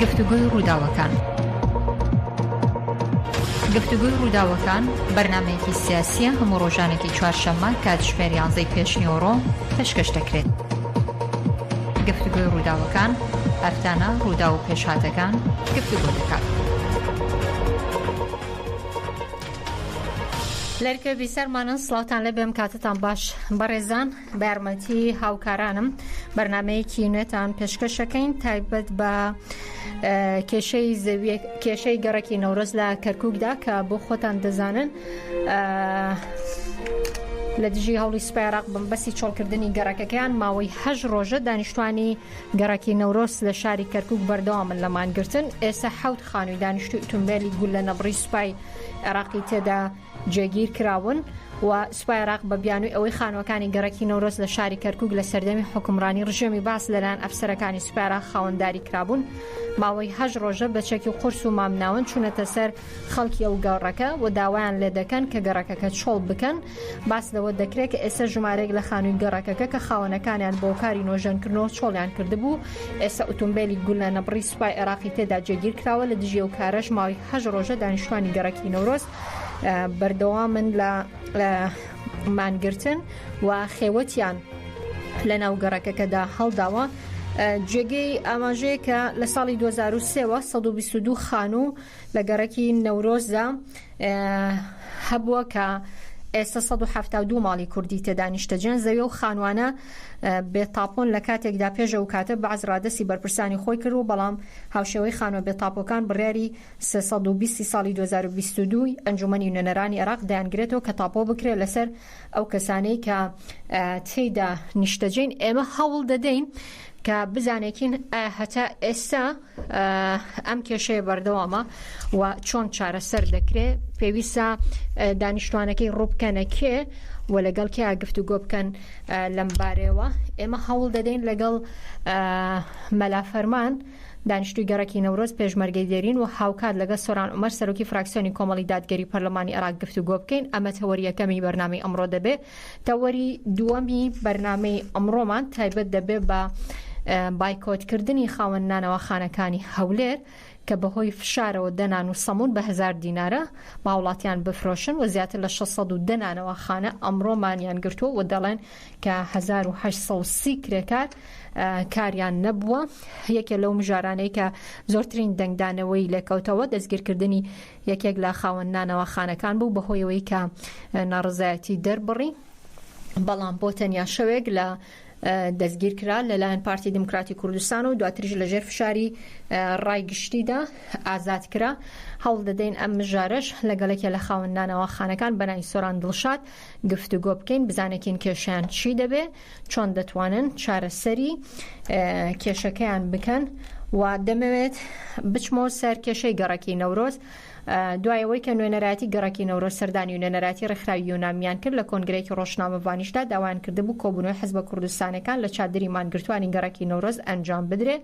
گفتوگۆی ڕووداوەکان. گفتوگۆی ڕووداوەکان بەرنامەیەکی سیاسییە هەموو ڕۆژانێکی چوارشەممە کاتژمێر یانزەی پێشنیوەڕۆ پێشکەش دەکرێت. گفتوگۆی ڕووداوەکان هەفتانە ڕووداو و پێشهاتەکان گفتوگۆ دەکات. لەرکە بیسەرمانن سڵاوتان لێ بێم کاتتان باش بەڕێزان بە یارمەتی هاوکارانم بەرنمەیەکی نوێتان پێشکەشەکەین تایبەت بە کێشەی زەویە کێشەی گەڕەکی نەورۆز لە کەرککدا کە بۆ خۆتان دەزانن لە دژی هەوڵی سوپای عێراق بەمبەستی چۆڵکردنی گەڕەکەکەیان ماوەی هەش ڕۆژە دانیشتوانی گەڕەکی نەورۆز لە شاری کەرکک بەردەوامن لە مانگرتن ئێستا حەوت خانووی دانیشتوی ئوتومبێلی گوللە نەبڕی سوپای عێراقی تێدا جێگیر کراون و سوپای عێراق بە بیانووی ئەوەی خانووەکانی گەڕەکی نەورۆز لە شاری کەرکوک لە سەردەمی حوکمڕانی ڕژێمی بەعس لەلایەن ئەفسەرەکانی سوپای عێراق خاوەنداری کرابوون ماوەی هەشت ڕۆژە بە چەکی قورس و مامناوەند چوونەتە سەر خەڵکی ئەو گەڕەکە و داوایان لێدەکەن کە گەڕەکەکە چۆڵ بکەن باس لەوە دەکرێت کە ئێستا ژمارەیەک لە خانووی گەڕەکەکە کە خاوەنەکانیان بۆ کاری نۆژەنکردنەوە چۆڵیان کردبوو ئێستا ئوتومبێلی گوللە نەبڕی سوپای عێراقی تێدا جێگیر کراوە لە دژی ئەو کارەش ماوەی هەشت ڕۆژە دانیشتوانی گەڕەکی نەورۆز بەردەوامن لە مانگرتن و خێوەتیان لە ناو گەڕەکەکەدا هەڵداوە. جێگەی ئاماژەیە کە لە ساڵی 2003ەوە 122 خانوو لە گەڕەکی نەورۆزدا هەبووە کە ئێستا 172 ماڵی کوردی تێدا نیشتەجێن زەوی و خانوانە بێ تاپۆن لە کاتێکدا پێش ئەو کاتە بەعس ڕادەستی بەرپرسانی خۆی کرد و بەڵام هاوشێوەی خانوە بێ تاپۆکان بڕیاری 320 ساڵی 2022 ی ئەنجومەنی نوێنەرانی عێراق دەیانگرێتەوە کە تاپۆ بکرێت لەسەر ئەو کەسانەی کە تێیدا نیشتەجێین ئێمە هەوڵ دەدەین کە بزانێکین هەتا ئێستا ئەم کێشەیە بەردەوامە و چۆن چارەسەر دەکرێت پێویستە دانیشتوانەکەی ڕووبکەنە کێ و لەگەڵ کێ گفتوگۆ بکەن لەم بارەوە ئێمە هەوڵ دەدەین لەگەڵ مەلا فەرمان دانیشتوی گەڕەکی نەورۆز پێشمەرگەی دێرین و هاوکات لەگەڵ سۆران عومەر سەرۆکی فراکسیۆنی کۆمەڵی دادگەری پەرلەمانی عێراق گفتوگۆ بکەین ئەمە تەوەری یەکەمی بەرنامەی ئەمڕۆ دەبێ تەوەری دووەمی بەرنامەی ئەمڕۆمان تایبەت دەبێ بە بایکۆتکردنی خاوەن نانەواخانەکانی هەولێر کە بەهۆی فشارەوە دە نان و سەمون بە هەزار دینارە بە هاوڵاتیان بفرۆشن و زیاتر لە 610 نانەواخانە ئەمڕۆ مانیان گرتووە و دەڵێن کە 1830 کرێکار کاریان نەبووە یەکێ لەو مژارانەی کە زۆرترین دەنگدانەوەی لێکەوتەوە دەستگیرکردنی یەکێک لە خاوەن نانەواخانەکان بوو بەهۆیەوەی کە ناڕزایەتی دەربڕی بەڵام بۆ تەنیا شەوێک لە دەستگیر کرا لەلایەن پارتی دیموکراتی کوردستان و دواتریش لەژێر فشاری ڕای گشتیدا ئازاد کرا هەوڵ دەدەین ئەم مژارەش لەگەڵێکە لە خاوەن نانەواخانەکان بەناوی سۆران دڵشاد گفتوگۆ بکەین بزانێکین کێشیان چی دەبێ چۆن دەتوانن چارەسەری کێشەکەیان بکەن و دەمەوێت بچمەوە سەر کێشەی گەڕەکی نەورۆز دوای ئەوەی کە نوێنەرایەتی گەڕەکی نەورۆز سەردانی نوێنەرایەتی ڕێکخراوی یونامیان کرد لە کۆنگرەیەکی ڕۆژنامەڤانیشدا داوایان کردبوو کۆبوونەوەی حزبە کوردستانەکان لە چادری مانگرتوانی گەڕەکی نەورۆز ئەنجام بدرێ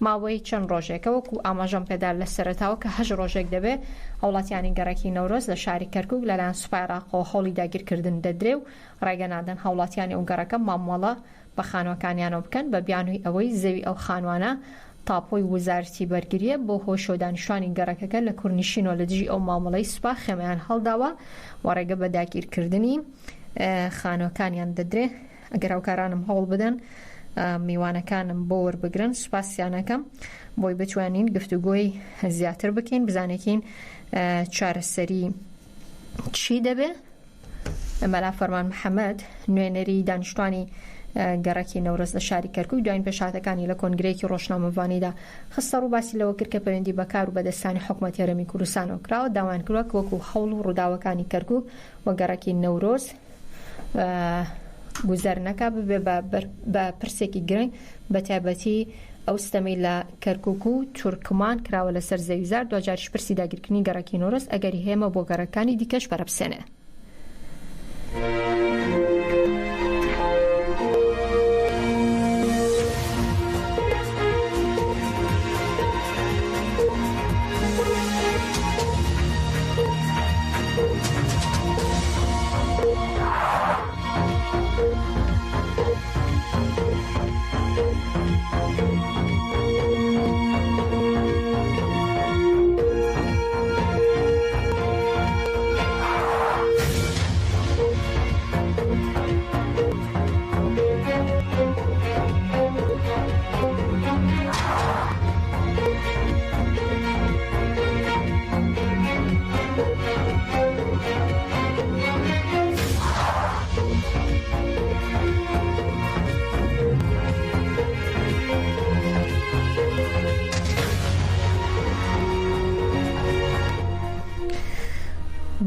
ماوەی چەند ڕۆژێکە وەکو ئاماژەم پێدا لە سەرەتاوە کە هەشت ڕۆژێک دەبێ هاوڵاتیانی گەڕەکی نەورۆز لە شاری کەرکوک لەلایەن سوپای عێراقەوە هەوڵی داگیرکردن دەدرێ و ڕێگە نادەن هاوڵاتیانی ئەو گەڕەکە مامەڵە بە خانوەکانیانەوە بکەن بە بیانووی ئەوەی زەوی ئەو خانوانە تاپۆی وزارەتی بەرگرییە بۆ هۆشەوە دانیشتوانی گەڕەکەکە لە کورنشینەوە لە دژی ئەو مامەڵەی سوپا خێمەیان هەڵداوە و ڕێگە بە داگیرکردنی خانوەکانیان دەدرێ ئەگەر هاوکارانم هەوڵ بدەن میوانەکانم بۆ وەربگرن سوپاسیانەکەم بۆی بتوانین گفتوگۆی زیاتر بکەین بزانێکین چارەسەری چی دەبێ مەلا فەرمان محەمەد، نوێنەری دانیشتوانی گەڕەکی نەورۆز لە شاری کەرکوک دواین پێشهاتەکانی لە کۆنگرەیەکی ڕۆژنامەڤانیدا خستەڕوو باسی لەوە کرد کە پەیوەندی بە کار و بەدەستانی حکومەتی هەرێمی کوردستانەوە کراوە داوایان کردوە کە وەکو هەوڵ و ڕووداوەکانی کەرکوک و گەڕەکی نەورۆز گوزەر نەکا ببێ بە پرسێکی گرنگ بە تایبەتی ئەو ستەمەی لە کەرکوک و تورکمان کراوە لەسەر زەویزار دواجاریش پرسی داگیرکردنی گەڕەکی نۆرۆز ئەگەری هەیە بۆ گەڕەکانی دیکەش پەرەبسێنێ.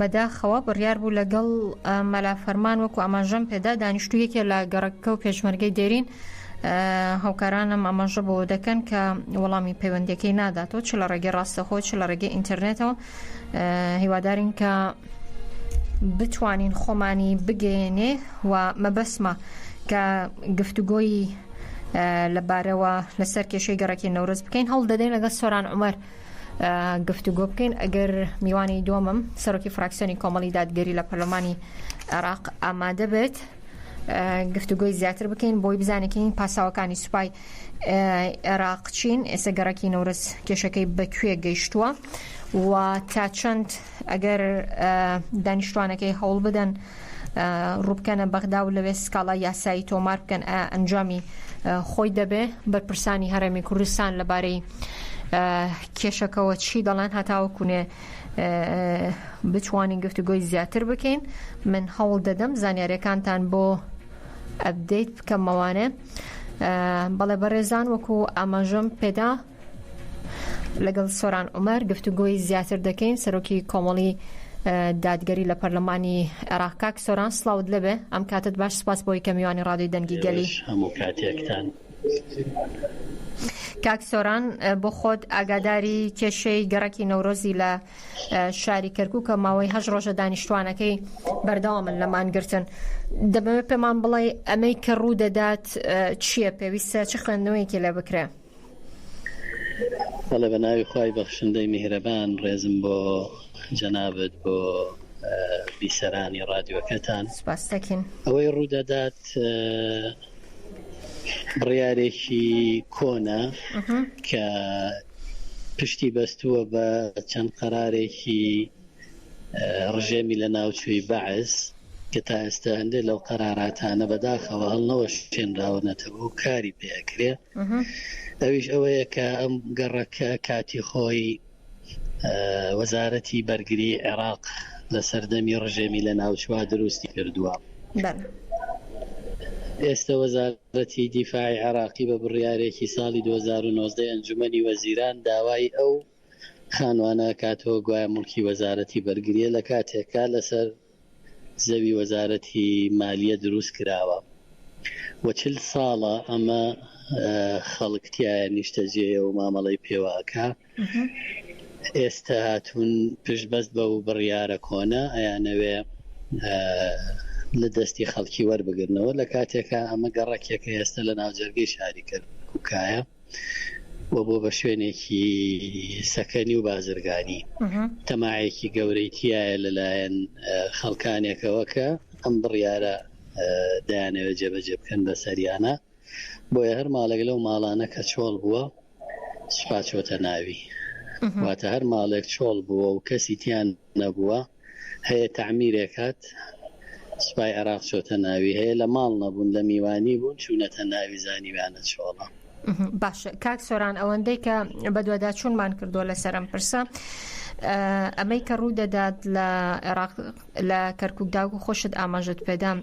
بەداخەوە بڕیار بوو لەگەڵ مەلا فەرمان وەکو ئاماژەم پێدا دانیشتوو یەکێ لە گەڕەکەکە و پێشمەرگەی دێرین هاوکارانم ئاماژە بۆ دەکەن کە وەڵامی پەیوەندیەکەی ناداتەوە چ لە ڕێگەی ڕاستەخۆ چ لە ڕێگەی ئینتەرنێتەوە هیوادارین کە بتوانین خۆمانی بگەێنێ و مەبەسمە کە گفتوگۆی لەبارەوە لەسەر کێشەی گەڕەکی نەورۆز بکەین هەوڵ دەدەین لەگەڵ سۆران عومەر گفتوگۆ بکەین ئەگەر میوانی دووەمم سەرۆکی فراکسیۆنی کۆمەڵی دادگەری لە پەرلەمانی عێراق ئامادە بێت گفتوگۆی زیاتر بکەین بۆی بزانێکین پاساوەکانی سوپای عێراق چین ئێستا گەڕەکی نەورز کێشەکەی بەکوێ گەیشتووە و تا چەند ئەگەر دانیشتوانەکەی هەوڵ بدەن ڕووبکەنە بەغدا و لەوێ سکاڵای یاسایی تۆمار بکەن ئایا ئەنجامی خۆی دەبێ؟ بەرپرسانی هەرێمی کوردستان لەبارەی کێشەکەوە چی دەڵێن هەتاوەکونێ بتوانین گفتوگۆی زیاتر بکەین من هەوڵ دەدەم زانیاریەکانتان بۆ ئەبدەیت بکەمەوانێ بەڵێ بەڕێزان وەکو ئاماژەم پێدا لەگەڵ سۆران عومەر گفتوگۆی زیاتر دەکەین سەرۆکی کۆمەڵی دادگەری لە پەرلەمانی عێراق کاک سۆران سڵاوت لەبێ ئەم کاتت باش سپاس بۆی کە میوانی ڕادیۆی دەنگی گەلی هەموو کاتێکتان. کاک سۆران بۆ خۆت ئاگاداری کێشەی گەڕەکی نەورۆزی لە شاری کەرکووکە ماوەی هەش ڕۆژە دانیشتوانەکەی بەردەوامن لە مانگرتن دەمەوێت پێمان بڵێ ئەمەی کە ڕوو دەدات چییە پێویستە چ خوێندنەوەیەکی لێ بکرێ؟ بەڵێ بە ناوی خوای بەخشندەی میهرەبان ڕێزم بۆ جەنابت بۆ بیسەرانی ڕادیۆکەتان. سپاس دەکەین. ئەوەی ڕوودەدات بڕیارێکی کۆنە کە پشتی بەستووە بە چەند قەرارێکی ڕژێمی لەناوچووی بەعس کە تا ئێستا هەندێک لەو قەراراتانە بەداخەوە هەڵنەوەشێنراونەتەوە و کاری پێ ئەکرێ ئەویش ئەوەیە کە ئەم گەڕەکە کاتی خۆی وەزارەتی بەرگری عێراق لە سەردەمی ڕژێمی لە ناوچوە دروستی کردووە. ئێستا وەزارەتی دیفاعی عێراقی بە بڕیارێکی ساڵی 2019 ئەنجومەنی وەزیران داوای ئەو خانوانە ئەکاتەوە گوایە موڵکی وەزارەتی بەرگریە لە کاتێکا لەسەر زەوی وەزارەتی مالیە دروست کراوە و چل ساڵە ئەمە خەڵک تیایە نیشتەجێیە و مامەڵەی پێوە ئەکا ئێستا هاتوون پشت بەست بەو بڕیارە کۆنە ئەیانەوێ لە دەستی خەڵکی وەربگرنەوە لە کاتێکا ئەمە گەڕەکێکە ئێستا لە ناوجەرگەی شاری کەرکوکایە. و بۆ بە شوێنێکی سەکەنی و بازرگانی تەماعێکی گەورەی تایە لەلایەن خەڵکانێکەوە کە ئەم بڕیارە دەیانەوێت جێبەجێ بکەن بە سەریانە بۆیە هەر ماڵێک لەو ماڵانە کە چۆڵ بووە سوپا چۆتە ناوی واتە هەر ماڵێک چۆڵ بووە و کەسی تیان نەبووە هەیە تەعمیرێکات سوپای عێراق چۆتە ناوی هەیە لە ماڵ نەبوون لە میوانی بوون چوونەتە ناوی زانیویانە چۆڵە. باشە کاک سۆران ئەوەندەی کە بەدواداچوونمان کردووە لەسەر ئەم پرسە ئەمەی کە ڕوو دەدات لە عێراق لە کەرککدا و خۆشت ئاماژت پێدام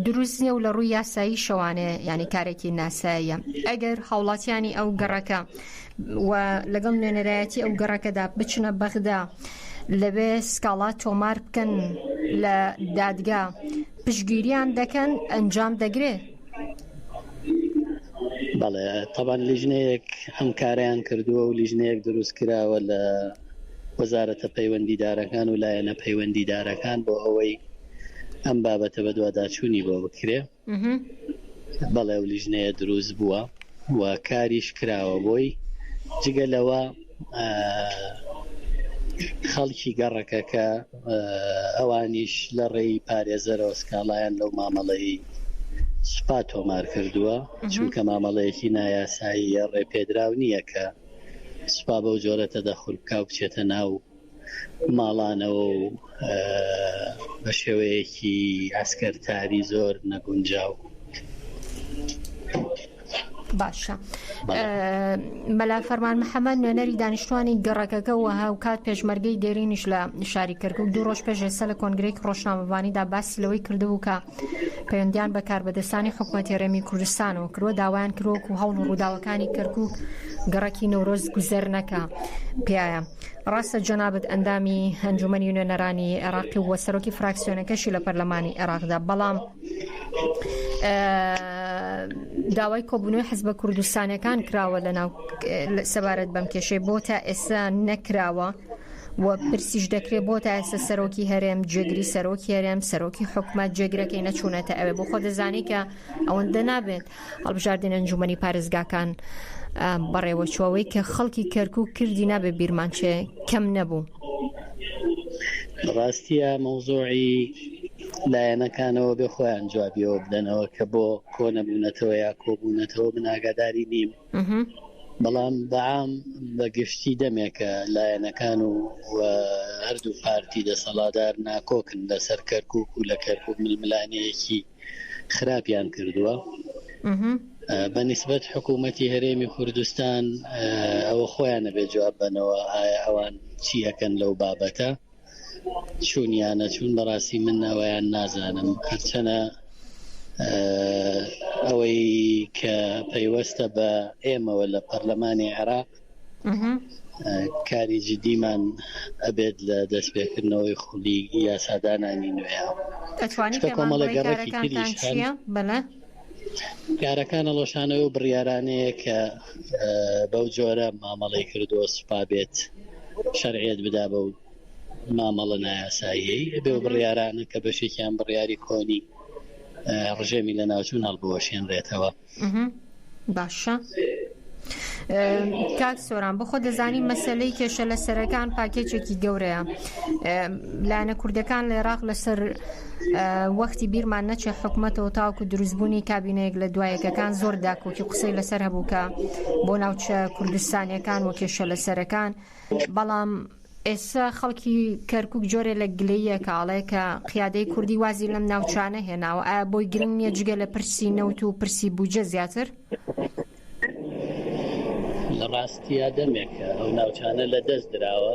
دروست نییە و لە ڕووی یاسایی شەوانێ ینی کارێکی ناساییە ئەگەر هاوڵاتیانی ئەو گەڕەکە و لەگەڵ نوێنەرایەتی ئەو گەڕەکەدا بچنە بەغدا لەوێ سکاڵا تۆمار بکەن لە دادگا پشگیریان دەکەن ئەنجام دەگرێ؟ بەڵێ تەبان لیژنەیەک ئەم کارەیان کردووە و لیژنەیەک دروست کراوە لە وەزارەتە پەیوەندیدارەکان و لایەنە پەیوەندیدارەکان بۆ ئەوەی ئەم بابەتە بەدواداچوونی بۆ بکرێ. بەڵێ ئەو لیژنەیە دروست بووە و کاریش کراوە بۆی جگە لەوە خەڵکی گەڕەکەکە ئەوانیش لە ڕێی پارێزەرەوە سکاڵایان لەو مامەڵەی سوپا تۆمار کردووە چونکە مامەڵەیەکی نایاساییە ڕێپێدراو نییە کە سوپا بەو جۆرە تەدەخول بکا و بچێتە ناو ماڵانەوە و بە شێوەیەکی عەسکەرتاری زۆر نەگونجاو. باشە مەلا فەرمان محەممەد نوێنەری دانیشتوانی گەڕەکەکە و هاوکات پێشمەرگەی دێرینیش لە شاری کەرکک دوو ڕۆژ پێش ئێستا لە کۆنگرێک ڕۆژنامەوانیدا باسی لەوەی کردبوو کە پەیوەندیان بە کاربەدەستانی حکوومەتی هەرێمی کوردستانەوە کردووە داوایان کردووە و هەوڵ و ڕووداوەکانی کەرکک گەڕەکی نەورۆز گوزەر نەکا پیایە ڕاستە جەنابت ئەندامی ئەنجومەنی نوێنەرانی عێراقی و سەرۆکی فراکسیۆنەکەشی لە پەرلەمانی عێراقدا بەڵام داوای کۆبوونەوەی حزبە کوردستانەکان کراوە لە ناو سەبارەت بەم کێشەی بۆ تا ئێستا نەکراوە و پرسیش دەکرێت بۆ تا ئێستا سەرۆکی هەرێم جێگری سەرۆکی هەرێم سەرۆکی حکومت جێگرەکەی نەچوونەتە ئەوێ بۆ خۆ دەزانی کە ئەوەندە نابێت هەڵبژاردن ئەنجومەنی پارێزگاکان بەڕێوەچوەوەی کە خەڵکی کەرکک کردی نابێ بیرمان چێ کەم نەبوو. ڕاستیە مەوزوعی لایەنەکانەوە بێ خۆیان جوابیەوە بدەنەوە کە بۆ کۆنەبوونەتەوە یا کۆبوونەتەوە من ئاگاداری نیم بەڵام بەعام بە گشتی دەمێکە لایەنەکان و هەردوو پارتی دەسەڵاتدار ناکۆکن لەسەر کەرکک و لە کەرکک ململانەیەکی خراپیان کردووە بە نیسبەت حکوومەتی هەرێمی کوردستان ئەوە خۆیان نەبێت جواب بەنەوە ئایا ئەوان چی ئەکەن لەو بابەتە چوون یا نەچوون بەڕاستی من ئەوەیان نازانم هەرچەنە ئەوەی کە پەیوەستە بە ئێمەوە لە پەرلەمانی عێراق کاری جدیمان ئەبێت لە دەستپێکردنەوەی خولی یاسادانانی نوێ ئەتوانی کۆمەڵە گەڕەکی تریش هەن بەڵێ کارەکان هەڵوەشانەوە و بڕیارانەیە کە بەو جۆرە مامەڵەی کردووە سوپا بێت شەرعیەت بدا بەو مامەڵە نایاساییەی بێ و بڕیارانە کە بەشێکیان بڕیاری کۆنی ڕژێمی لە ناوچوون هەڵبوەشێنرێتەوە. باشە کاک سۆران بخۆ دەزانی مەسلەی کێشە لە سەرەکان پاکێجێکی گەورەیە لایەنە کوردەکان لە عێراق لەسەر وەختی بیرمان نەچێ حکومەتەوە تاوکو دروستبوونی کابینەیەک لە دوایەکەکان زۆر داکۆکی قسەی لەسەر هەبوو کە بۆ ناوچە کوردستانیەکان و کێشە لەسەرەکان بەڵام ئێستا خەڵکی کەرکوک جۆرێ لە گلەییەکە ئەڵێ کە قیادەی کوردی وازی لەم ناوچانە هێناوە ئایا بۆی گرنگ نییە جگە لە پرسی نەوت و پرسی بودجە زیاتر؟ لە ڕاستیا دەمێکە ئەو ناوچانە لە دەست دراوە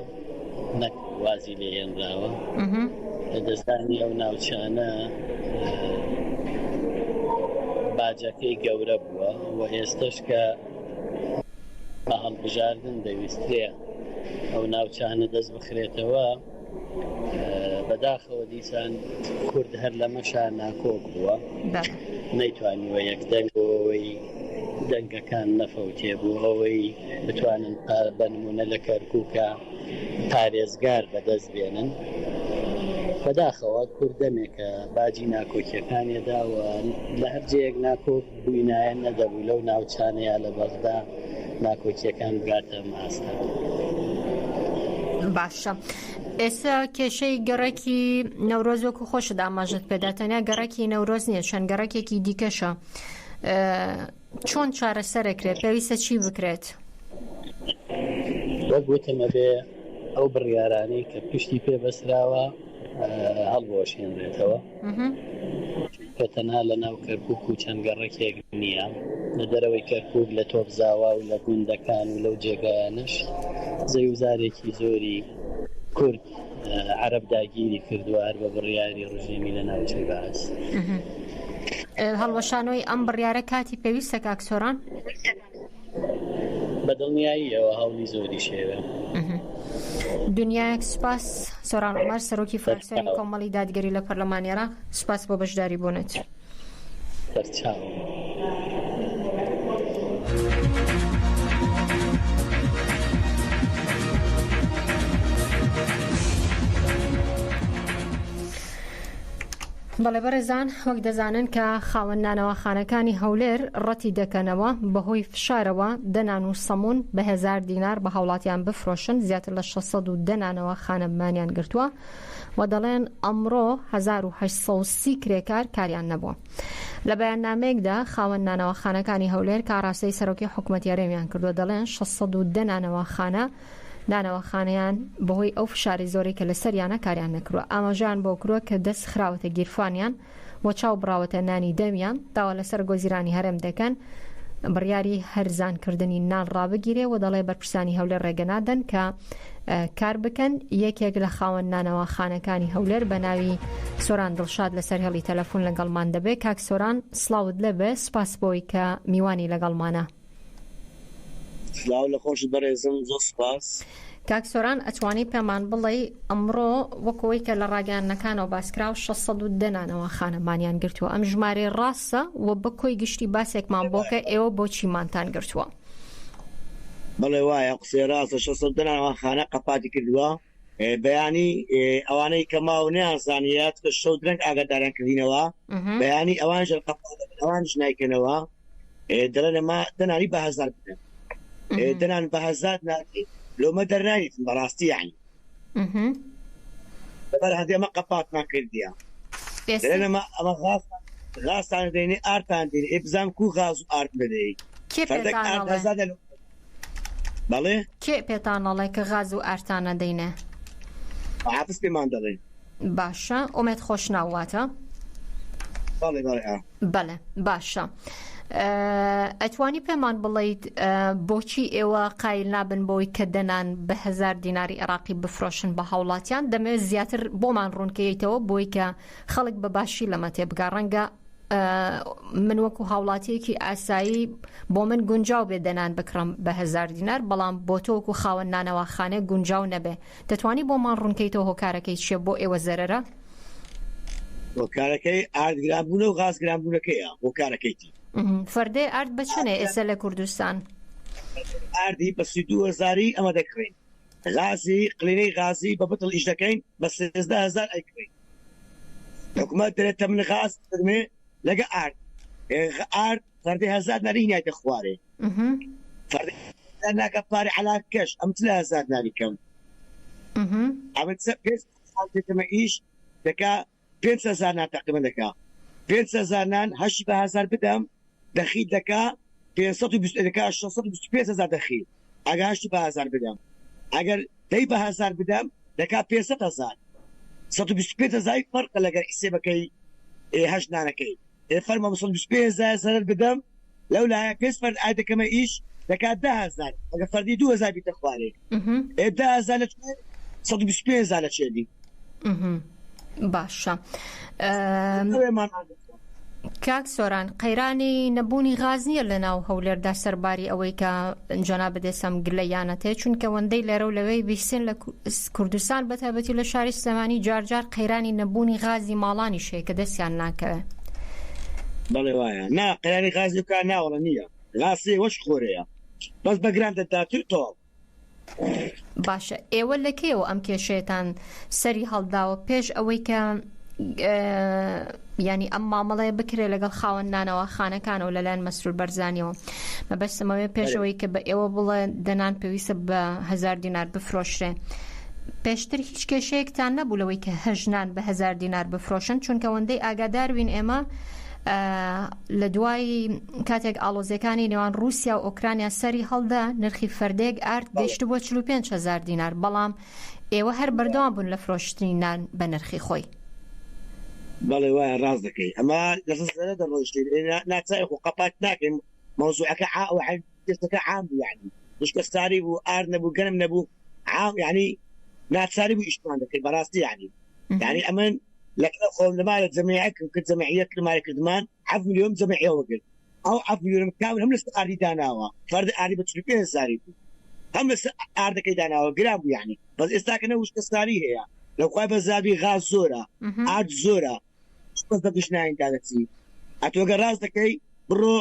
نەک وازی لێ هێنراوە لە دەستدانی ئەو ناوچانە باجەکەی گەورە بووە و ئێستش کە بە هەڵبژاردن دەویسترێ ئەو ناوچانە دەست بخرێتەوە، بەداخەوە دیسان کورد هەر لەمەشا ناکۆک بووە، نەیتوانیوە یەک دەنگ بۆ ئەوەی دەنگەکان نەفەوتێ، بۆ ئەوەی بتوانن بە نموونە لە کەرکووکا پارێزگار بەدەست بێنن. بەداخەوە کورد دەمێکە باجی ناکۆکیەکانێ دا و لە هەر جێیەک ناکۆک بووینایە نەدەبوو لەو ناوچانە یا لە بەغدا ناکۆکیەکان بگاتە ئەم ئاستە. باشە ئێستا کێشەی گەڕەکی نەورۆز وەکو خۆشت ئاماژەت پێدا تەنیا گەڕەکی نەورۆز نییە چەند گەڕەکێکی دیکەشە چۆن چارەسەرەکرێت پێویستە چی بکرێت؟ وەک وتم ئەبێ ئەو بڕیارانەی کە پشتی پێ بەسراوە هەڵبوەشێنرێتەوە کە تەنها لە ناو کەرکک و چەند گەڕەکێک نییە لە دەرەوەی کەرکک لە تۆپزاوا و لە گوندەکان و لەو جێگایانش زەویوزارێکی زۆری کورد عەرەب داگیری کردووە هەر بە بڕیاری ڕژێمی لە ناوچەی بەعس. هەڵوەشانەوەی ئەم بڕیارە کاتی پێویستە کاک سۆران؟ بە دڵنیاییەوە هەوڵی زۆریش هەیە. دنیایەک سوپاس سۆران عومەر سەرۆکی فراکسیۆنی کۆمەڵی دادگەری لە پەرلەمانی عێراق سوپاس بۆ بەشداری بوونت. سەرچاوم. بەڵێ بەڕێزان وەک دەزانن کە خاوەن نانەواخانەکانی هەولێر ڕەتی دەکەنەوە بەهۆی فشارەوە دەنان و سەمون بە هزار دینار بە هاوڵاتیان بفرۆشن زیاتر لە 610 نانەواخانە مانیان گرتووە و دەڵێن ئەمڕۆ 1830 کرێکار کاریان نەبووە. لە بەیاننامەیەکدا خاوەن نانەواخانەکانی هەولێر کە ئاراستەی سەرۆکی حکومەتی هەرێمیان کردووە دەڵێن 610 نانەواخانە نانەواخانەیان بەهۆی ئەو فشاری زۆرەی کە لەسەریانە کاریان نەکردووە ئاماژەیان بۆ کردووە کە دەست خراوەتە گیرفانیان و چاو بڕاوەتە نانی دەمیان داوا لە سەرۆک وەزیرانی هەرێم دەکەن. بڕیاری هەرزانکردنی نان ڕابگیرێ و دەڵێ بەرپرسانی هەولێر ڕێگە نادەن کە کار بکەن یەکێک لە خاوەن نانەواخانەکانی هەولێر بە ناوی سۆران دڵشاد لەسەر هێڵی تەلەفۆن لەگەڵمان دەبێ کاک سۆران سڵاوت لێبێ سپاس بۆی کە میوانی لەگەڵمانە. سڵاو لە خۆشت بەڕێزم زۆر سوپاس. کاک سۆران ئەتوانی پێمان بڵێی ئەمڕۆ وەک ئەوەی کە لە ڕاگەیاندنەکانەوە باسکراوە 610 نانەواخانە مانیان گرتووە ئەم ژمارەیە ڕاستە و بە کۆی گشتی باسێکمان بۆ کە ئێوە بۆچی مانتان گرتووە؟ بەڵێ وایە قسەی ڕاستە 610 نانەواخانە قەپاتی کردووە بەیانی ئەوانەی کە ماو نەیانزانیە چونکە شەو درەنگ ئاگاداریان کردینەوە بەیانی ئەوانیش قەپات دەکەن ئەوانیش نایکەنەوە دەڵێن ئەمە دەنانی بە هەزار بدەن دەنان بە هەزار ناتی لۆمە دەرنایتن بەڕاستی یعنی لەبەر هەندێ ئەمە قەپاتمان کردیە دەڵێن ئەمە ئەمە غاز غازتان دێنێ ئارتان دێنێ ئێ بزانم کو غاز و ئارت بدەی کێ فەردەک پێتان ئارت ئەڵێ؟ هەزار لە بەڵێ کێ پێتان ئەڵێ کە غاز و ئارتان ئەدەینێ؟ حافز پێمان دەڵێ. باشە ئومێد خۆشناو واتە؟ بەڵێ بەڵێ ئا. بەڵێ باشە ئەتوانی پێمان بڵیت بۆچی ئێوە قایل نابن بۆی کە دەنان بە هەزار دیناری عێراقی بفرۆشن بە هاوڵاتیان دەمەوێت زیاتر بۆمان ڕوونکەیتەوە بۆی کە خەڵک بە باشی لەمە تێبگا ڕەنگە من وەکو هاوڵاتیەکی ئاسایی بۆ من گونجاو بێ دەنان بکڕم بە هەزار دینار بەڵام بۆ تۆ وەکو خاوەن نانەواخانە گونجاو نەبێ دەتوانی بۆمان ڕوونکەیتەوە هۆکارەکەی چیە بۆ ئێوە زەرەرە؟ هۆکارەکەی ئارد گرانبوونە و غاز گرانبوونەکەیە هۆکارەکەیتی. فەردەی ئارد بە چەنێ ئێستا لە کوردستان؟ ئاردی بە 32 هەزاری ئەمە دەکڕین غازی قلینەی غازی بە بتڵ ئیش دەکەین بە 13 هەزار ئەیکڕین حکومەت دەرێت تەمن غاز دەدمێ لەگە ئارد ئارد فەردەی هەزار ناری هینایتە خوارێ فەردەی هەزار ناکە پارە عەلاکەش ئەم چ لە هەزار ناری کەم ئەمن چ پێ ساڵ دێتەمە ئیش دەکا 5 هەزار نان تقریبا دەکا 5 هەزار نان هەشتی بە هەزار بدەم دەخیل دەکا 520 دەکا 625 هەزار دەخیل ئەگە هەشتی بە هەزار بدەم ئەگەر دەی بە هەزار بدەم دەکا 500 هەزار 125 هەزاری فەرقە لەگەر حسێبەکەی هەشت نانەکەی ئێ فەرموو 125 هەزار زەرەر بدەم لەو لایە پێنج فەرد ئای دەکەمە ئیش دەکات 10 هەزار ئەگە فەردی 2000 بیتە خوارێ ئێ 10 هەزار لە کوێ 125 هەزار لە چێ بی باشە کاک سۆران قەیرانی نەبوونی غاز نییە لە ناو هەولێردا سەرباری ئەوەی کە جەنابت ئێستا گلەیانە تێ چونکە وەندەی لێرە و لەوێی بیستن لە کوردستان بە تایبەتی لە شاری سلێمانی جارجار قەیرانی نەبوونی غازی ماڵانیش هەیە کە دەستیان ناکەوێ. بەڵێ وایە نا قەیرانی غازی بکە ناوەڵە نییە غاز سێ وەش خۆرەیە بەس بە گران دەداتر تەواو. باشە ئێوە لە کەیەوە ئەم کێشەیەتان سەری هەڵداوە پێش ئەوەی کە ینی ئەم مامەڵەیە بکرێت لەگەڵ خاوەن نانەوە خانەکانەوە لەلایەن مەسرور بەرزانیەوە مەبەستمەوەی پێشەوەی کە بە ئێوە بڵێ دەنان پێویستە بە هزار دینار بفرۆشرێ پێشتر هیچ کێشەیەکتان نەبوو لەوەی کە هەژنان بە هزار دینار بفرۆشن چونکە وەندەی ئاگاداروین ئێمە لە دوای کاتێک ئاڵۆزیەکانی نێوان ڕووسیا و ئۆکرانیا سەری هەڵدا نرخی فەردێک ئارد گەیشتبووە 45 هەزار دینار بەڵام ئێوە هەر بەردەوام بوون لە فرۆشتنی نان بە نرخی خۆی. بەڵێ وایە ڕاست دەکەی ئەمە لەسەر زەرەر دەڕۆیشتین ناچاری خۆ قەپات ناکەین مەوزوعەکە کێشەکە عام بوو یعنی وشکە ساری بوو ئارد نەبوو گەنم نەبوو عام یعنی ناچاری بوو ئیشمان دەکرد بەڕاستی یعنی یعنی ئەمن لەکە خۆم لە مالە جەمعیە کرد جەمعیە کردمانە کردمان حەفت ملیۆن جەمعیە وەگرت ئەو حەفت ملیۆنم کامل هەم لەسەر ئاردی داناوە فەرد ئاردی بە 45 هەزاری بوو هەم لەسەر ئاردەکەی داناوە گران بوو یعنی بەس ئێستا کە نە وشکە ساری هەیە لە خوای بەزابی غاز زۆرە ئارد زۆرە بەس بە گشت ناین دادەچی ئەتۆگە ڕاست دەکەی بڕۆ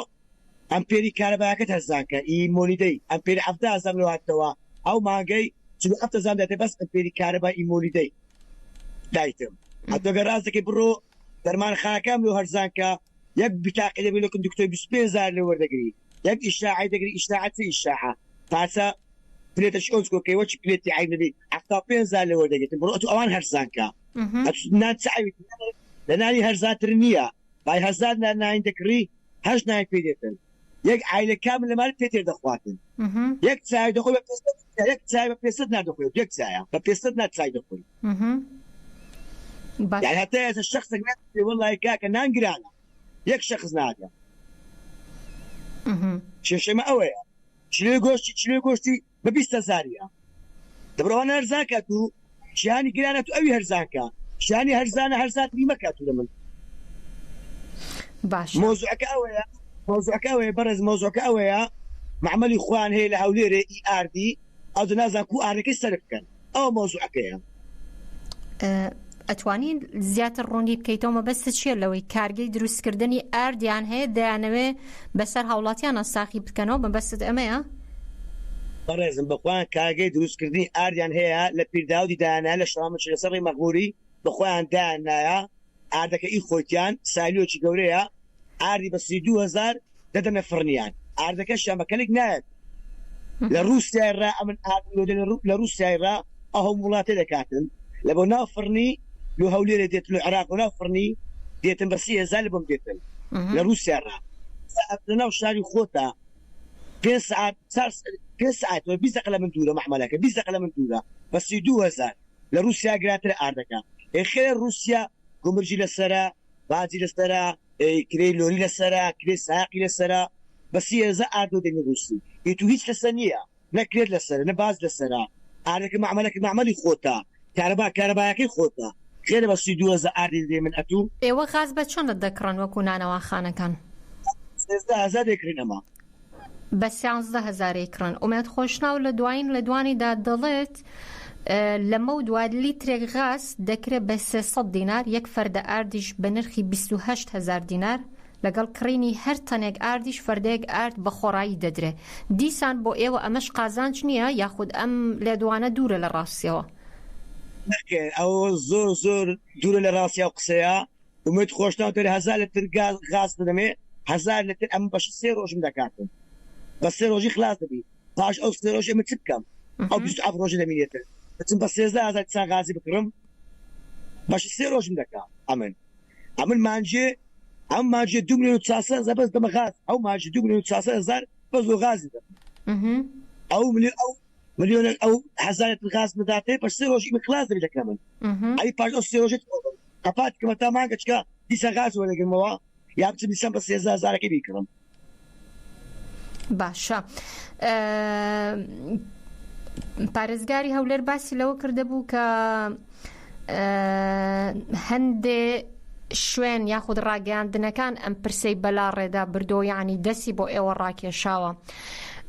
ئەمپێری کارەباکەت هەرزان کە ئی مۆلیدەی ئەمپێری 70 هەزار لۆ هاتەوە ئەو مانگەی 47 هەزار دەتێ بەس ئەمپێری کارەبا ئی مۆلیدەی دایتم ئەتۆگە ڕاست دەکەی بڕۆ دەرمانخانەکەم لۆ هەرزان کە یەک بتاقی دەبی لەکن دکتۆر 25 هەزار لێ وەردەگری یەک ئیشاعەی دەگری ئیشاعە چ ئیشاعە پارچە پلێتە شۆنج کۆکەی وەچ پلێتی عەیب نەبی 75 هەزار لێ وەردەگرتن بڕۆ ئەتو ئەوان هەرزان کە ئەتو نان چ عەیبی لە نانی هەرزانتر نییە بای هەزار نان ناین دەکڕی هەشت نان پێ دێتن یەک عایلە کامل لە مال پێ تێر دەخواتن یەک چای دەخۆی بە پێسەد یەک چای بە پێسەد نان دەخۆی یەک چایە بە پێسەد نان چای دەخۆی باش یعنی هەتا ئێستا شخصێک ناتێ وەڵای کاکە نان گرانە یەک شخص ناگە. کێشەمە ئەوەیە چلێ گۆشتی چلێ گۆشتی بە 20 هزاریە دەبڕەوە هەرزان کات و شیانی گرانە تو ئەوی هەرزانکە شیانی هەرزانە هەرزانتری مەکات لە من باش مۆزوعەکە ئەوەیە مۆزوعەکە ئەوەیە بەڕێز مۆزوعەکە ئەوەیە معمەلی خۆیان هەیە لە هەولێرێ ئی ئاردی ئەو نازان کو ئاردەکەی سەرف بکەن ئەوە مۆزوعەکەیە. ئەتوانی زیاتر ڕوونی بکەیتەوە مەبەستت چییە لەوەی کارگەی دروستکردنی ئاردیان هەیە دەیانەوێ بەسەر هاوڵاتیانە ساخی بکەنەوە مەبەستت ئەمەیە؟ بەڕێزم بەخۆیان کارگەی دروستکردنی ئاردیان هەیە لە پیرداودی دایانایە لە شەوامچ لەسەر ڕێی مەخموری بەخۆیان دایاننایە ئاردەکە ئی خۆیتیان سایلۆکی گەورەیە ئاردی بە 32 هەزار دەدەنە فڕنیان ئاردەکەشیان بە کەلک نایەت لە ڕووسیای ڕا ئەمن ئاردم لۆ دێنە لە ڕووسیای ڕا ئەو هەموو وڵاتێ دەکاتن لە بۆ ناو فڕنی لۆ هەولێرێ دێتن و عێراق بۆ ناو فڕنی دێتن بە 30 هەزار لە بۆم دێتن لە ڕووسیا ڕا لە ناو شاری خۆتا پێ سعات پێ سعات 20 دقیقە لە من دوورە مەحمەلەکە 20 دقیقە لە من دوورە بە 32 هەزار لە ڕووسیا گرانترە ئاردەکە ئێ خێرە ڕووسیا گومرگی لەسەرە باجی لەسەرە کرێی لۆری لەسەرە کرێی سایەقی لەسەرە بە 30 هەزار ئاردۆ دێنی ڕووسی ئێ تو هیچ لەسەر نییە نە کرێت لەسەرە نە باج لەسەرە ئاردەکە مەعمەلەکە مەعمەلی خۆتە کارەبا کارەبایەکەی خۆتە خێرە بە 32 هەزار ئاردی دەدەی من ئەتوو ئێوە غاز بە چەند دەکڕن وەکو نانەواخانەکان؟ 13 هەزار دەیکڕین ئەمە. بە سیانزدە هەزار ئەیکڕن. ئومێد خۆشناو لە دوایین لێدوانیدا دەڵێت، لەمەودوا لیترێک غاز دەکرێت بە 300 دینار، یەک فەردە ئاردیش بە نرخی 28 هەزار دینار، لەگەڵ کڕینی هەر تەنێک ئاردیش فەردەیەک ئارد بە خۆڕایی دەدرێ. دیسان بۆ ئێوە ئەمەش قازانج نییە یاخود ئەم لێدوانە دوورە لە ڕاستیەوە؟ نەخێر ئەوە زۆر زۆر دوورە لە ڕاستی ئەو قسەیە. ئومێد خۆشناو دەرێ هەزار لتر گاز غاز بدەمێ هەزار لتر ئەمن بەشی سێ ڕۆژم دەکاتن بە سێ ڕۆژی خلاص دەبی پاش ئەو سێ ڕۆژ ئەمن چ بکەم ئەو 27 ڕۆژە دەمینێتن بچم بە 13 هەزار دیسان غازی بکڕم بەشی سێ ڕۆژم دەکا ئەمن ئەمن مانجێ ئەم مانجێ دو میلیۆن و 400 هەزار بەس دەمە غاز ئەو مانجێ دو میلیۆن و 400 هەزار بەس بۆ غازی دەم ئەو ملیۆن ئەو ملیۆنێک ئەو هەزارێک غاز بداتێ پاش سێ ڕۆژ ئیمە خلاص دەبی دەکەم من ئەی پاش ئەو سێ ڕۆژێ قەپات کەمە تا مانگە چکە دیسان غاز وەرەگرمەوە یا بچم دیسان بە سێزدە هەزارەکەی بیکڕم. باشە پارێزگاری هەولێر باسی لەوە کردبوو کە هەندێ شوێن یاخود ڕاگەیاندنەکان ئەم پرسەی بەلا ڕێدا بردۆ یعنی دەستی بۆ ئێوە ڕاکێشاوە.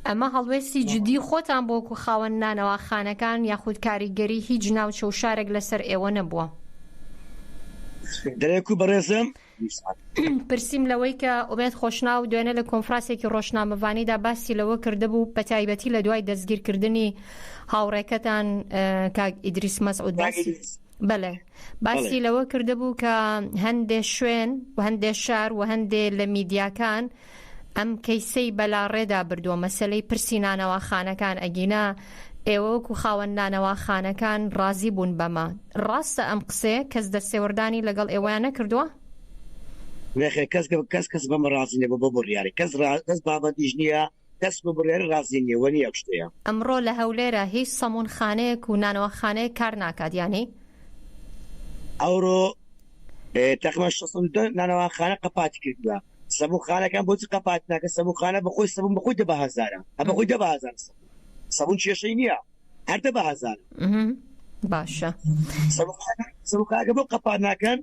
ئەمە هەڵوێستی جدی خۆتان بۆ وەکو خاوەن نانەوا خانەکان یاخود کاریگەری هیچ ناوچە و شارێک لەسەر ئێوە نەبووە؟ دەرێ کو بەڕێزم؟ پرسیم لەوەی کە ئومێد خۆشناو دوێنێ لە کۆنفراسێکی ڕۆژنامەڤانیدا باسی لەوە کردبوو بەتایبەتی لە دوای دەستگیرکردنی هاوڕێکەتان کاک ئیدریس مەسعود باسی بەڵێ باسی لەوە کردبوو کە هەندێ شوێن و هەندێ شار و هەندێ لە میدیاکان ئەم کەیسەی بەلاڕێدا بردووە مەسەلەی پرسی نانەواخانەکان ئەگینا ئێوە وەکو خاوەن نانەواخانەکان ڕازی بوون بەمە ڕاستە ئەم قسەیە کەس دەستێوەردانی لەگەڵ ئێوەیان نەکردووە؟ نەخێر کەس کەس کەس بەمە ڕازی نیە بۆ بڕیاری کەس کەس پابەندیش نییە کەس بە بڕیاری ڕازی نییە وە نییە ئەو شتەیە. ئەمڕۆ لە هەولێرە هیچ سەموونخانەیەک و نانەواخانەیەک کار ناکات یانی؟ ئەوڕۆ تەقریبا 610 نانەواخانە قەپاتی کردووە سەبوونخانەکان بۆچی قەپات ناکەن سەبوونخانە بەخۆی سەبوون بەخۆی دە بە هەزارە هە بەخۆی دە بە هەزار سەبوون سەبوون کێشەی نییە هەر دە بە هەزارە باشە سەبوونخانە سەبوونخانەکە بۆ قەپات ناکەن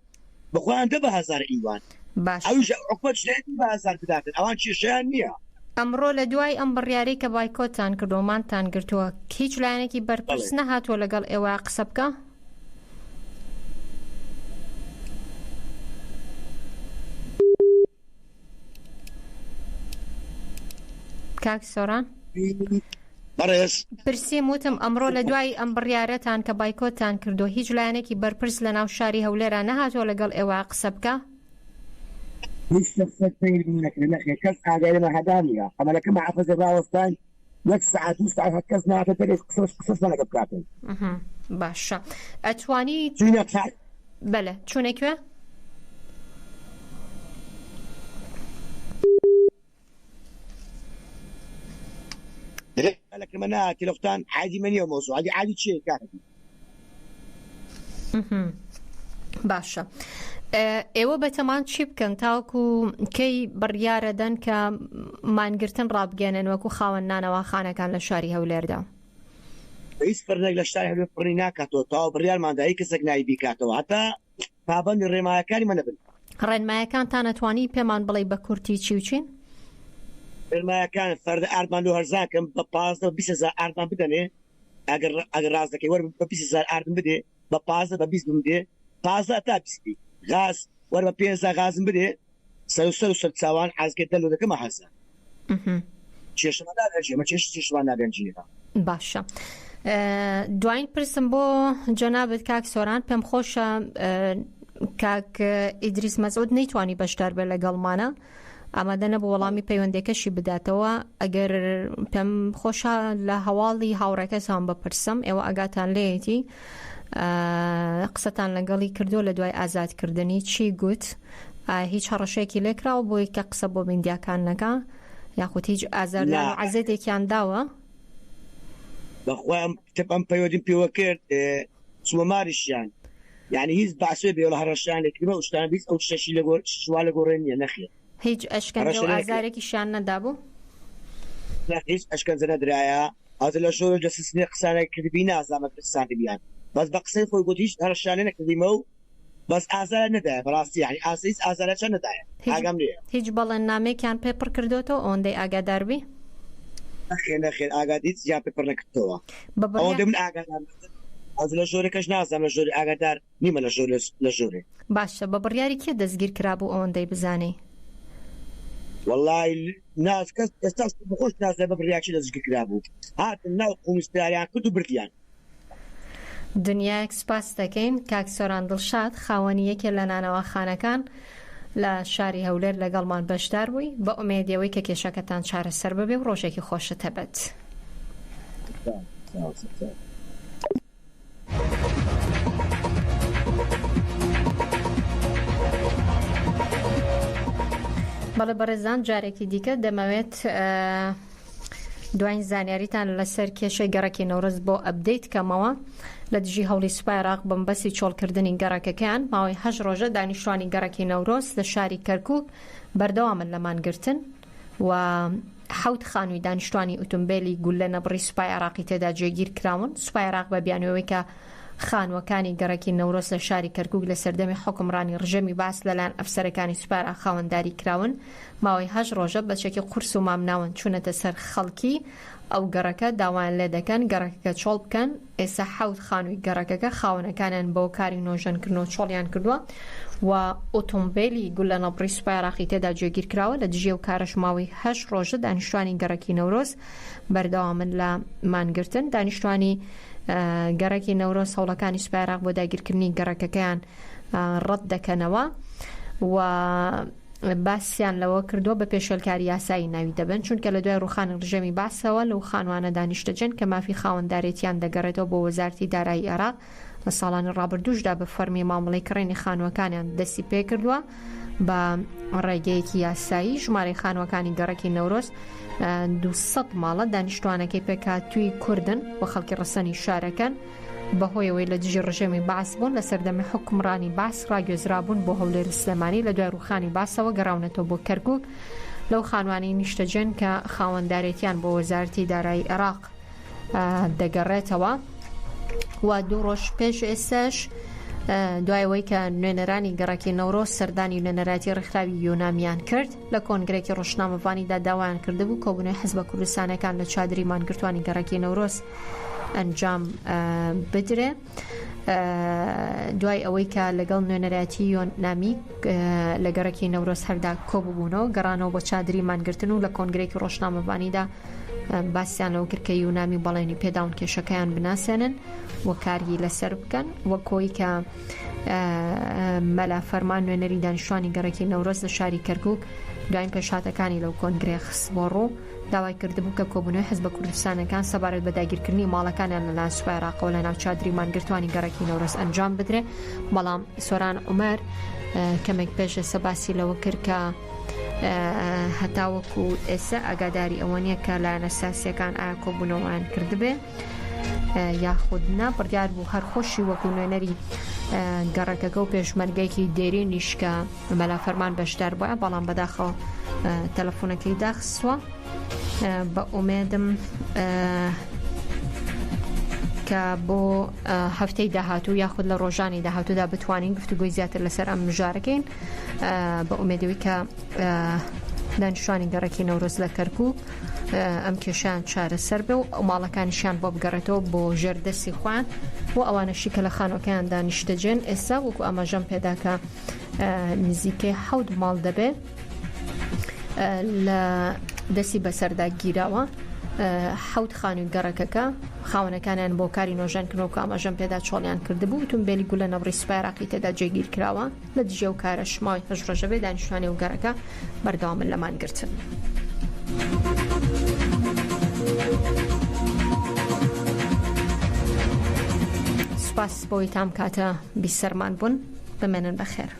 بەخۆیان دە بە هەزار ئیوان باش ئەویش حکومەت شتێکی بە هەزار بداتن ئەوان کێشەیان نییە. ئەمڕۆ لە دوای ئەم بڕیارەی کە بایکۆتتان کردووە مانتان گرتووە هیچ لایەنێکی بەرپرس نەهاتووە لەگەڵ ئێوە قسە بکا؟ کاک سۆران بەڕێز پرسیم وتم ئەمڕۆ لە دوای ئەم بڕیارەتان کە بایکۆتتان کردو هیچ لایەنێکی بەرپرس لە ناو شاری هەولێرا نەهاتووە لەگەڵ ئێوە قسە بکا؟ هیچ شخصێک پەیوەندی نەکرد نەخێر کەس ئاگای لەمە هەدا نییە ئەمەلەکە مەحافەزە ڕاوەستاین یەک سەعات دوو سەعات هەر کەس ناتە دەرێ قسەش قسەشمان لەگەڵ بکاتن. باشە ئەتوانی چوینە قا بەلێ چوونە کوێ؟ درێ لەکرمە ناتی لەختان عادی منیە مۆزوع عادی عادی چیە کاکە باشە. ئێوە بەتەمان چی بکەن تاوەکو کەی بڕیارەدەن کە مانگرتن ڕابگەێنن وەکو خاوەن نانەواخانەکان لە شاری هەولێردا؟ هیچ فڕنێک لە شاری هەولێر فڕنی ناکاتەوە تاوە بڕیارماندا هیچ کەسێک ناوی بیکاتەوە هەتا پابەندی ڕێمایەکانی مە نەبن. ڕێنمایەکانتان ئەتوانی پێمان بڵێی بە کورتی چی و چین؟ ڕێنمایەکان فەردە ئاردمان لۆ هەرزان کەم بە 15 بە 20 هەزار ئاردمان بدەنێ ئەگەر ئەگەر ڕاست دەکەی وەر بە 20 هەزار ئاردم بدێ بە 15 بە 20 بمدێ 15 تا 20 بی غاز وەر بە 5 غازم بدێ سەر و سەر و سەر چاوان عەزگە دەلۆ دەکەمە هەرزان کێشەمان نابێ ئەمە کێش کێشمان نابێن جنێڤا. باشە دوایین پرسم بۆ جەنابت کاک سۆران پێم خۆشە کاک ئیدریس مەسعود نەیتوانی بەشدار بێ لەگەڵمانە ئامادە نەبوو وەڵامی پەیوەندەکەشی بداتەوە ئەگەر پێم خۆشە لە هەواڵی هاوڕێکەتان بپرسم ئێوە ئەگاتان لێیەتی قسەتان لەگەڵی کردو لە دوای ئازادکردنی چی گوت ئایا هیچ هەڕەشەیەکی لێکراوە بۆی کە قسە بۆ میدیاکان نەکا یاخود هیچ ئازاردان و عەزێتێکیان داوە؟ بەخوا ئەم تپ ئەم پەیوەندیم پێوە کرد چوومە ماریشیان یعنی هیچ بەعسێ بێ وەڵا هەڕەشەیان لێ کردمە ئەو شتانە هیچ ئەو شتەشی لە گۆر شوا لە گۆڕێ نییە نەخێر هیچ ئەشکەنجە و ئازارێکیشیان نەدابوو؟ نەخێر هیچ ئەشکەنجە نەدرایە ئەوجا لە ژۆرە لە سسنێ قسانێک کردبی نازانم ترساندبیان بەس بە قسەی خۆی گوت هیچ هەڕەشەیان لێ نەکردیمە و بەس ئازاریان نەدایە بەڕاستی یانی ئاز هیچ ئازارێکیان نەدایە ئاگام لێیە. هیچ بەڵێن نامەیەکیان پێ پڕ کردۆتەوە ئەوەندەی ئاگادار بی؟ نەخێر نەخێر ئاگاد هیچ یان پێ پڕ نەکردتەوە ئەوەندەی من ئاگادار ئەز لە ژۆرەکەش نازانم لە ژۆری ئاگادار نیمە لە ژۆر لە ژۆرێ. باشە بە بڕیاری کێ دەستگیر کرابوو ئەوەندەی بزانی؟ وەڵای ناز کەس ئێستاش بەخۆش نازانم بە بڕیار کێ دەستگیر کرابوو هاتن ناو قومیسپیاریان کرد و بردیان. دنیایەک سوپاست دەکەین کاک سۆران دڵشاد خاوەنی یەکێ لە نانەواخانەکان لە شاری هەولێر لەگەڵمان بەشدار بووی بە ئومێدی ئەوەی کە کێشەکەتان چارەسەر ببێ و ڕۆژێکی خۆشت هەبێت. بەڵێ بەڕێزان جارێکی دیکە دەمەوێت دواین زانیاریتان لەسەر کێشەی گەڕەکی نەورۆز بۆ ئەپدەیت کەمەوە لە دژی هەوڵی سوپای عێراق بەمبەستی چۆڵکردنی گەڕەکەکەیان ماوەی هەشت ڕۆژە دانیشتوانی گەڕەکی نەورۆز لە شاری کەرکوک بەردەوامن لە مانگرتن و حەوت خانووی دانیشتوانی ئوتومبێلی گوللە نەبڕی سوپای عێراقی تێدا جێگیر کراون سوپای عێراق بە بیانوەوەی کە خانووەکانی گەڕەکی نەورۆز لە شاری کەرکوک لە سەردەمی حوکمڕانی ڕژێمی بەعس لەلایەن ئەفسەرەکانی سوپای عێراق خاوەنداری کراون ماوەی هەشت ڕۆژە بە چەکی قورس و مامناوەند چوونەتە سەر خەڵکی ئەو گەڕەکە، داوایان لێدەکەن گەڕەکەکە چۆڵ بکەن، ئێستا حەوت خانووی گەڕەکەکە خاوەنەکانیان بۆ کاری نۆژەنکردنەوە چۆڵیان کردووە و ئۆتۆمبێلی گوللەنەبڕی سوپای عێراقی تێدا جێگیر کراوە، لە دژی ئەو کارەش ماوەی هەشت ڕۆژە دانیشتوانی گەڕەکی نەورۆز بەردەوامن لە مانگرتن. دانیشتوانی گەڕەکی نەورۆز هەوڵەکانی سوپای عێراق بۆ داگیرکردنی گەڕەکەکەیان ڕەت دەکەنەوە و باسیان لەوە کردووە بە پێشێلکاری یاسایی ناوی دەبەن، چونکە لە دوای ڕووخانی ڕژێمی بەعسەوە لەو خانوانەدا نیشتەجێن کە مافی خاوەندارێتیان دەگەڕێتەوە بۆ وەزارەتی دارایی عێراق، لە ساڵانی ڕابردووشدا بە فەرمی مامەڵەی کڕینی خانووەکانیان دەستی پێکردووە بە ڕێگەیەکی یاسایی ژمارەی خانووەکانی گەڕەکی نەورۆز 200 ماڵە دانیشتوانەکەی پێکهاتووی کوردن و خەڵکی ڕەسەنی شارەکەن. بەهۆیەوەی لە دژی ڕژێمی بەعس بوون لە سەردەمی حوکمڕانی بەعس ڕاگوێزرابوون بۆ هەولێر و سلێمانی لە دوای ڕووخانی بەعسەوە گەڕاونەتەوە بۆ کەرکوک لەو خانوانەی نیشتەجێن کە خاوەندارێتیان بۆ وەزارەتی دارایی عێراق دەگەڕێتەوە و دوو ڕۆژ پێش ئێستاش دوای ئەوەی کە نوێنەرانی گەڕەکی نەورۆز سەردانی نوێنەرایەتی ڕێکخراوی یونامیان کرد لە کۆنگرێکی ڕۆژنامەڤانیدا داوایان کردبوو کۆبوونەوەی حزبە کوردستانەکان لە چادری مانگرتوانی گەڕەکی نەورۆز ئەنجام بدرێ. دوای ئەوەی کە لەگەڵ نوێنەرایەتی یۆنامی لە گەڕەکی نەورۆز هەردا کۆببوونەوە گەڕانەوە بۆ چادری مانگرتن و لە کۆنگرێکی ڕۆژنامەڤانیدا باسیان لەوە کرد کە یونامی بەڵێنی پێداون کێشەکەیان بناسێنن و کاری لەسەر بکەن وەکۆی کە مەلا فەرمان نوێنەری دانیشتوانی گەڕەکی نەورۆز لە شاری کەرکک دوایین پێشهاتەکانی لەو کۆنگرەیە خستبووەڕوو داوای کردبوو کە کۆبوونەوەی حزبە کوردستانەکان سەبارەت بە داگیرکردنی ماڵەکانیان لەلایەن سوپای عێراقەوە لە ناو چادری مانگرتوانی گەڕەکی نەورۆز ئەنجام بدرێ بەڵام سۆران عومەر کەمێک پێش ئێستا باسی لەوە کرد کە هەتاوەکو ئێستا ئاگاداری ئەوە نییە کە لایەنە سیاسیەکان ئایا کۆبوونەوەیان کردبێ یاخود نا بڕیار بوو هەر خۆشی وەکو نوێنەری. گەڕەکەکە و پێشمەرگەیەکی دێرینیش کە مەلا فەرمان بەشدار بووە بەڵام بەداخەوە تەلەفۆنەکەی داخستووە بە ئومێدم کە بۆ هەفتەی داهاتوو یاخود لە ڕۆژانی داهاتوودا بتوانین گفتوگۆی زیاتر لەسەر ئەم مژارەکەین بە ئومێدەوەی کە دانیشتوانی گەڕەکی نەورۆز لە کەرکک ئەم کێشیان چارەسەر بێ و ماڵەکانیشیان بۆ بگەڕێتەوە بۆ ژێر دەستی خۆیان و ئەوانەشی کە لە خانوەکەیاندا نیشتەجێن ئێستا وەکو ئاماژەم پێدا کە نزیکەی حەوت ماڵ دەبێ لە دەستی بەسەردا گیراوە حەوت خانووی گەڕەکەکە خاوەنەکانیان بۆ کاری نۆژەنکردنەوە کە ئاماژەم پێدا چۆڵیان کردبوو ئوتومبێلی گولە نەبڕی سوپای عێراقی تێدا جێگیر کراوە لە دژی ئەو کارەش ماوەی هەشت ڕۆژە بێ دانیشتوانی ئەو گەڕەکە بەردەوامن لە مانگرتن. سوپاس بۆی تام کاتە بیسەرمان بوون بمێنن بەخێر.